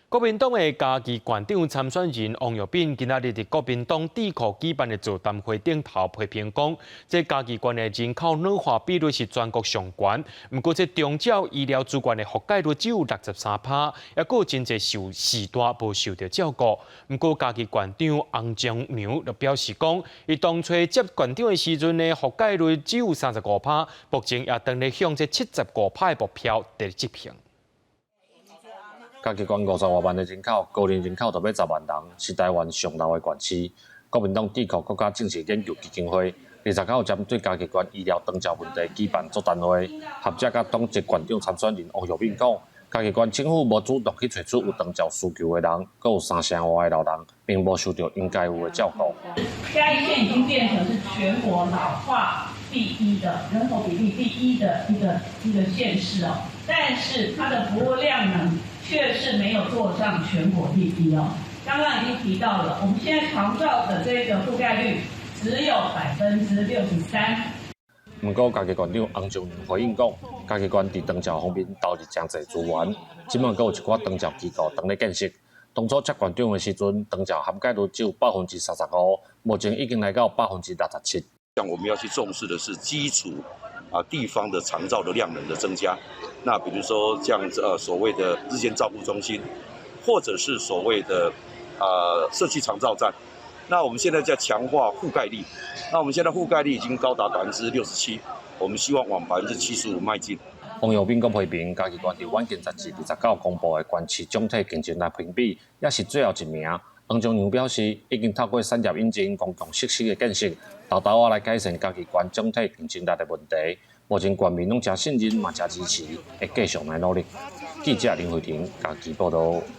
國民黨的嘉義縣長參選人王育敏今仔日佇國民黨智庫舉辦的座談會頂頭批評講，這嘉義縣的人口老化比率是全國上懸，毋過這長照醫療資源的覆蓋率只有63%，猶閣有真濟受序大無受著照顧。毋過嘉義縣長洪仲良就表示講，伊當初接縣長的時陣呢，覆蓋率只有35%，目前也當咧向這75%的目標佇執行。嘉義縣50外萬的人口，高齡人口就欲10萬人，是台灣上老的縣市。國民黨智庫國家政策研究基金會29號針對嘉義縣醫療長照問題舉辦座談會，學者佮黨籍縣長參選人王育敏講，嘉義縣政府無主動去揣出有長照需求的人，閣有三成外的老人並無受著應該有的照顧。嘉義縣已經變成是全國老化第一的人口比例第一的一個縣市哦，但是它的服務量能卻是沒有坐上全國第一哦。剛剛已經提到了，我們現在長照的這個覆蓋率只有63%。毋過，嘉義縣長洪仲良回應講，嘉義縣佇長照方面投入誠濟資源，這馬閣有一寡長照機構當咧建設。當初接縣長的時陣，長照涵蓋率只有35%，目前已經來到67%。像我們要去重視的是基礎啊地方的長照的量能的增加。那比如說像所謂的日間照顧中心，或者是所謂的社區長照站。那我們現在在強化覆蓋率，那我們現在覆蓋率已經高達67%，我們希望往75%邁進。王育敏閣批評，嘉義縣佇遠見雜誌29公布的縣市總體競爭力評比，也是最後一名。洪仲良表示，已經透過產業引進、公共設施的建設，沓沓仔來改善嘉義縣總體競爭力的問題。目前縣民攏誠信任，嘛誠支持，會繼續來努力。記者林慧婷嘉義報導。